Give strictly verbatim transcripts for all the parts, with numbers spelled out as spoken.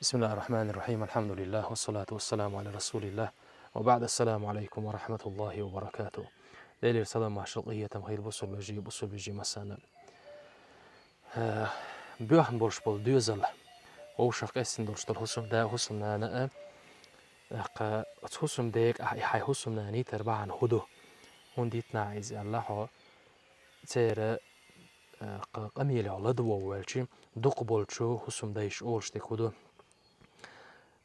بسم الله الرحمن الرحيم. الحمد لله والصلاة والسلام على رسول الله وبعد. السلام عليكم ورحمة الله وبركاته. Делера салам, маршал, къахетам хийла бусалба вежарий, бусалба йижарий массарна. Э, боьхна болуш болу доьзал, вовшах къестина долуш долу хӀусамда, хӀусамнана а, тӀаккха оцу хӀусамдега ахь и хьайн хӀусамнана йитар бахьана хӀун ду? ХӀунда йитина ахь иза аьлла, хьо церан, э, къа-, къамелехь ладогӀа ваьлча, дукхахболчу хӀусамдайша олуш дерг хӀун ду?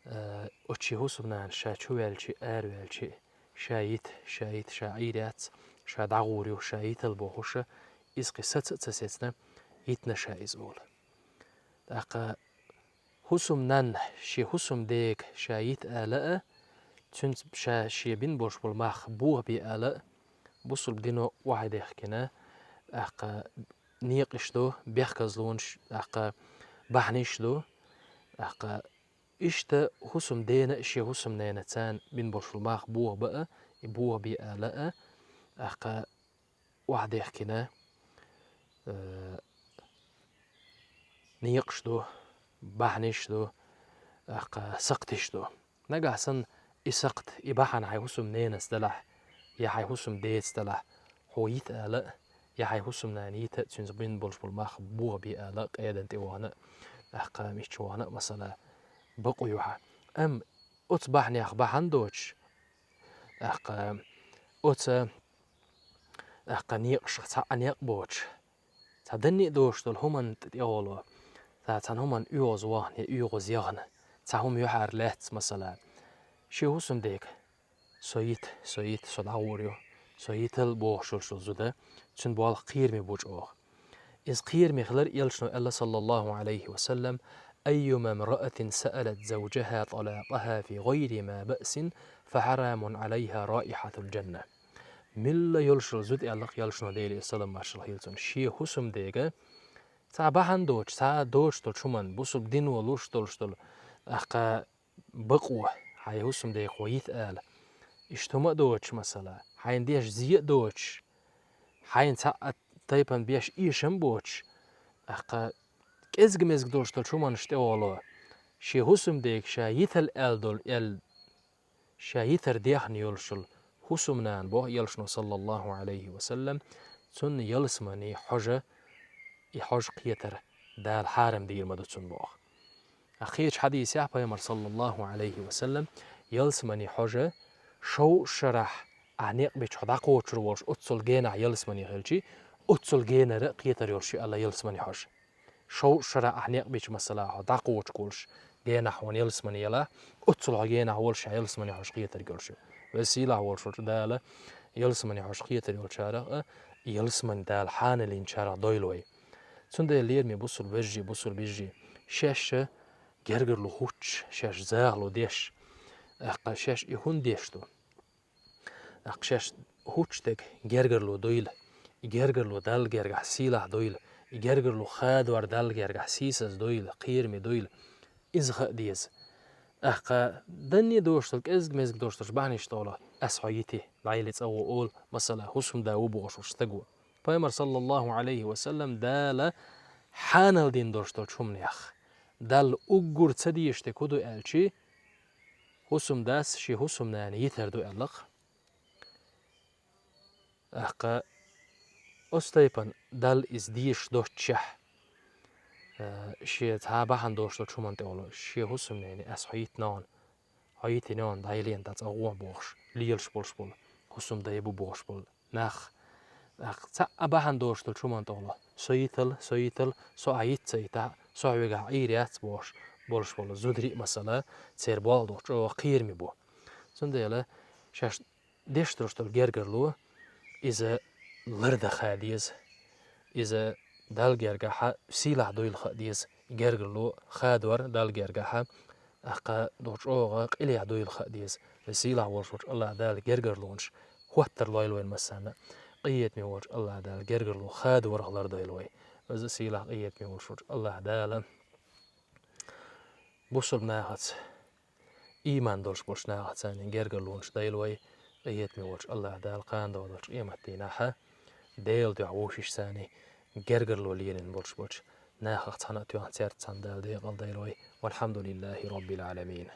Э, оцу шен хӀусамнана ша чу ваьлча, араваьлча, ша йита, ша йита, ша Ӏийр яц, ша дӀагӀур ю, ша йитал бохуш, иза кхин саца а ца сецна, йитина ша иза олу. ТӀаккха хӀусамнанна шен хӀусамдега ша йита ала а, цуьнца ша шен бина болуш болу мах бохабе ала а, бусалба дино охьадехкина, тӀаккха некъаш ду, бехказлонаш, тӀаккха бахьанаш ду, тӀаккха иштта хӀусамдена а шен хӀусамнена царна бина болуш болу мах бохаба а, и бохабе ала а, тӀаккха охьадехкина, э, некъаш ду, бахьанаш ду, тӀаккха сакхташ ду. Нагахь санна и сакхт, и бахьана хьайн хӀусамненаца далахь, я хьайн хӀусамдеца далахь, хьо йита ала а, я хьайн хӀусамнана йита а, цуьнца бина болуш болу мах бохабе ала а, къедан тӀе вахана а, тӀаккха мичча вахана а, масала, бакъо ю хьан. Амма оцу бахьанех бахьана доцуш, тӀаккха оцу, тӀаккха некъашха цхьа а некъ боцуш, цхьа данне а доцуш долу хӀуманна тӀе тӀегӀоло, цхьа цхьана хӀуманна оьгӀаз вахана я оьгӀаз яхана, цхьа хӀума юьхьара лаьцна, масала, шен хӀусамдега: «Со йита, со йита, со дӀагӀур ю, со йитал», — бохуш йолуш йолу зуда, цуьнан болх кхераме бу чӀогӀа. Иза кхераме хилар, элчано аьлла, саллаллаху Ӏалайхи ва саллам: «أيما امرأة سألت زوجها طلاقها في غير ما بأس فحرام عليها رائحة الجنة». Милла йолуш йолу зуда, аьлла элчано, Делера салам-маршалла хуьлда цунна, шен хӀусамдега цхьа бахьана доцуш, цхьа доцуш долчу хӀуманна, бусалба дино луш долуш долу, тӀаккха бакъо, хьайн хӀусамдега хьо йита ала. Иштта хӀума а доцуш, масала, хьайна деш зе а доцуш, хьайна цхьа а тайпана беш эшам а боцуш, тӀаккха кӀезиг-мезиг долуш долчу хӀуманаш тӀегӀоло, шен хӀусамдега ша йитал аьлла долу, аьлла, ша йитар дехна йолуш йолу хӀусамнана, боху элчано, саллаллаху Ӏалайхи ва саллам, цунна ялсамане хьожа, и хьожа кхетар Дала хьарам дийр ма ду цунна, боху. Ткъа кхечу хьадисехь пайхамар, саллаллаху Ӏалайхи ва саллам, ялсамане хьожа шовзткъа шарахь ахь некъ бича хьо дӀакхочур волуш оццул генахь ялсамане хилча, оццул генара а кхетар йолуш ю аьлла ялсамане хьожа. Шовзткъа шарахь ахь некъ бича, масала, хьо дӀакхочуш волуш, генахь хьуна ялсамане ялахь, оццул хьо генахь волуш ахь ялсамане хьожа кхетар йолуш ю. Веза-сийлахь волуш волчу Дала ялсамане хьожа кхетар йолчарах а, ялсамане Дала хьаналйинчарах дойла вай. Цундела, лераме бусалба вежарий, бусалба йижарий, шаьш гергарло хуьттуш, шаьш захало деш, тӀаккха шаьш и хӀунда деш ду? ТӀаккха шаьш хуьттуш дерг гергарло дуйла, и гергарло Далла гергахь сийлахь дуйла, и гергарло хадор Далла гергахь сийсаза дуйла, кхераме дуйла, иза хаа деза. ТӀаккха данне а доцуш долу, кӀезиг-мезиг доцуш долчу бахьанаш тӀехула: «Ас хьо йити, дӀайилла цӀа гӀо», — олу, масала, хӀусамда ву бохуш волчу стаго. Пайхамар, саллаллаху Ӏалайхи ва саллам, Дала хьанал дина долуш долчу хӀуманех Далла уггар ца дезаш дерг хӀун ду аьлча, хӀусамдас шен хӀусамнана йитар ду аьлла-кх. ТӀаккха оцу тайпана Далла иза дезаш доццушехь, э, шен цхьа а бахьана доцуш долчу хӀуманна тӀехула шен хӀусамнене: «Ас хьо йитина хьуна, хьо йитина хьуна, дӀайилла цӀа гӀо», — бохуш, лелаш болуш болу, хӀусамдай бу бохуш болу нах, тӀаккха цхьа а бахьана доцуш долчу хӀуманна тӀехула: «Со йитал, со йитал, со ахь йита ца йитахь, со хьоьгахь Ӏийр яц», — бохуш болуш болу зударий а, масала, церан болх дохуш чӀогӀа кхераме бу. Цундела шаьш деш долуш долу гергарло, иза лардан хаа деза, иза Далла гергахьа сийлахь дуйла хаа деза, гергарло хадор Далла гергахьа, тӀаккха доху чӀогӀа къинехь дуйла хаа деза. Веза-сийлахь волуш волчу АллахӀ Дала гергарлонаш хӀоттар лойла вайн массарна, къинхетаме волчу АллахӀ Дала гергарло хадорах лардойла вай. Веза-сийлахь, къинхетаме волуш волчу АллахӀ Дала бусалба нахаца, ийман долуш болчу нахаца царна гергарлонаш дойла вай, къинхетаме волчу АллахӀ Дала кхана догӀу долчу къематдийнахьа Делан дуьхьа вовшашца царна гергарло лелийна болуш болчу нахах цхьана а тоьхна цаьрца цхьана Дала декъала дойла вай. والحمد لله رب العالمين.